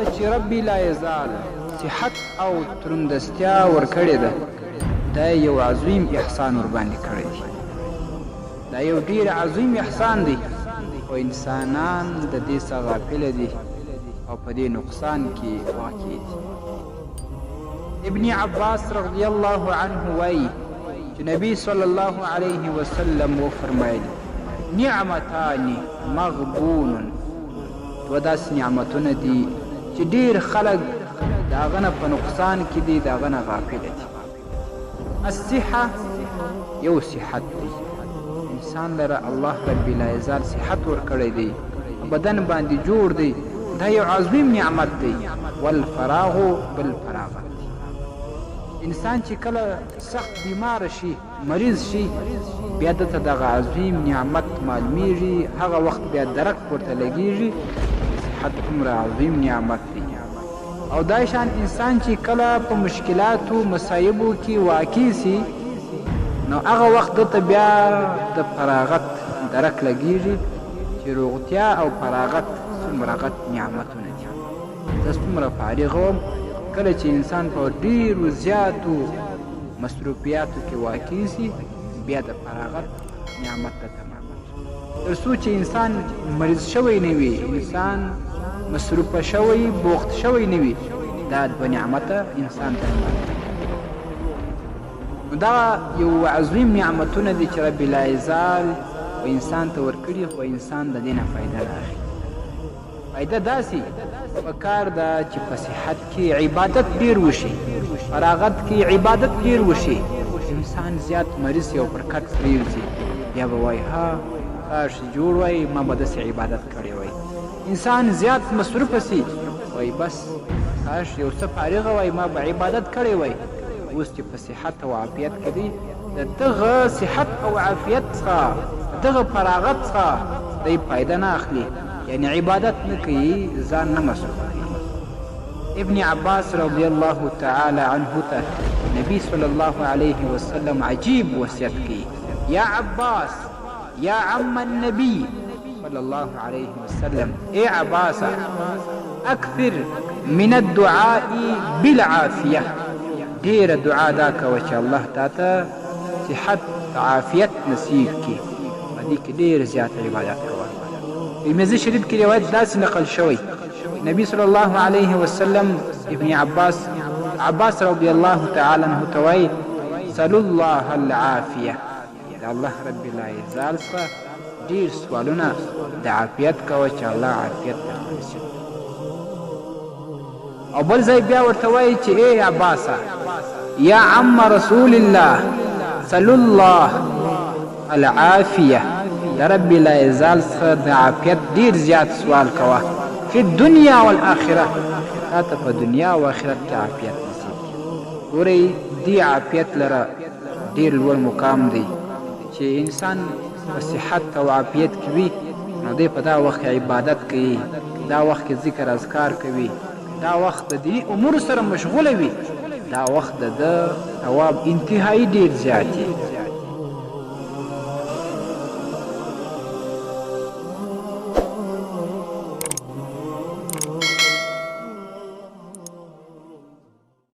ته چې رب لایزال صحت او ترندستیا ورکړې ده، دا یو عظیم احسان ورباندې کړی دی. دا یو ډیر عظیم احسان دی، خو انسانان د دې څخه غافله دي او په دې نقصان کې واقع دي. ابن عباس رضی الله عنه وایي چې نبی صلی الله علیه وسلم وفرمایل: نعمتان مغبون، دوه داسې نعمتونه دي چې ډیر خلک د هغه نه په نقصان کې دي، د هغه نه غافله دي. الصحه یو صحت دی، انسان لره الله رب العزال صحت ورکړی دی، بدن باندې جوړ دی، دا یو عظیم نعمت دی. والفراغ بل فراغت دی. انسان چې کله سخت بیمار شي، مریض شي، بیا دته دغه عظیم نعمت معلومیږي، هغه وخت بیا درک ورته لګیږي چې صحت څومره عظیم نعمت دی. او دا شان انسان چې کله په مشکلاتو مصایبو کې واقع سي، نو هغه وخت دته بیا د فراغت درک لګیږي چې روغتیا او فراغت څومره غټ نعمتونه دي. زه څومره فارغ وم کله چې انسان په ډیرو زیاتو مصروفیاتو کې واقع سي، بیا د فراغت نعمت ته تمام. تر څو چې انسان مریض شوی نه وي، انسان مصروف شوی بوخت شوی نه وي، دا دوه نعمته انسان ته نه. نو دا یو عظیم نعمتونه دي چې رب العزال و انسان ته ورکړي، خو انسان د دې نه فایده نه اخلي. فایده داسې پکار ده چې په صحت کې عبادت ډیر وشي، فراغت کې عبادت ډیر وشي. انسان زیات مریض او پر کټ پریوځي، بیا به وایي ها کاش جوړ وای، ما به داسې عبادت کړی وای. انسان زیات مصروف سي، وایي بس کاش یو څه فارغه وای، ما به عبادت کړی وای. اوس چې په صحت او عافیت کې دی، د دغه صحت او عافیت څخه، دغه فراغت څخه دی فایده نه اخلي، یعنی عبادت نه کوي، ځان نه مصروف کوي. ابن عباس رضی الله تعالی عنه ته نبی صلی الله علیه وسلم عجیب وصیت کوي: یا عباس، یا عم النبی صلی الله علیه وسلم، ای عباس، اکثر من الدعاء بالعافیه، ډیره دعا دا کوه چې الله تا ته صحت عافیت نصیب کړي. په دې کې ډیر زیات عبادت کوه. په میزي شریف کې روایت داسې نقل شوی، نبی صلی الله علیه وسلم ابن عباس رضی الله تعالی عنه ته وایي: سلو الله العافیه، د الله رب العزال څخه ډیر سوالونه د عافیت کوه چې الله عافیت درته نصیب کړي. او بل ځای بیا ورته وایي چې ای عباسه، یا عم رسول الله، سلو الله العافیه، د رب العزال څخه د عافیت ډیر زیات سوال کوه، فی الدنیا والآخرة، تا ته په دنیا او آخرت کې عافیت نصیب کړي. ګورئ دې عافیت لره ډیر لوړ مقام دی چې انسان په صحت او عافیت کې وي، نو دی په دا وخت کې عبادت کوي، دا وخت کې ذکر اذکار کوي، دا وخت د دیني امور سره مشغوله وي، دا وخت د ده ثواب انتهایی ډیر زیات دی.